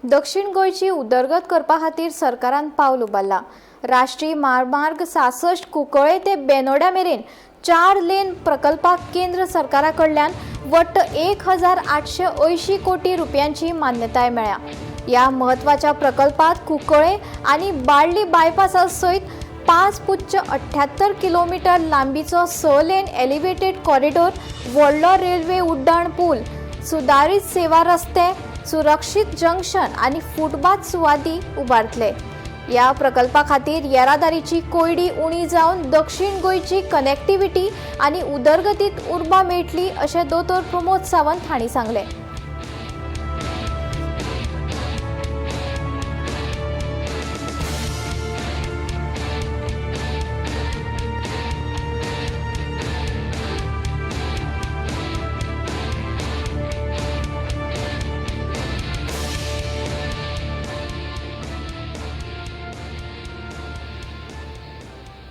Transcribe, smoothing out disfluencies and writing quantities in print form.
दक्षिण गोंयची उदरगत करपा खातीर सरकारान पावल उबारला. राष्ट्रीय म्हामार्ग 66 कुंकळे ते बेनोड्या मेरेन 4 लेन प्रकल्पाक केंद्र सरकारा कडल्यान वट्ट 1880 कोटी रुपयांची मान्यताय मेळ्ळ्या. ह्या म्हत्वाच्या प्रकल्पात कुंकळे आनी बाळ्ळी बायपासा सयत 5.78 किलोमिटर लांबीचो 6 लेन एलिव्हेटेड कॉरिडोर, व्हडलो रेल्वे उड्डाण पूल, सुदारीत सेवा रस्ते, सुरक्षीत जंक्शन आनी फुटपाथ सुवाती उबारतले. ह्या प्रकल्पा खातीर येरादारीची कोंयडी उणी जावन दक्षिण गोंयची कनेक्टिव्हिटी आनी उदरगतीत उर्बा मेळटली, अशें दोतोर प्रमोद सावंत हांणी सांगलें.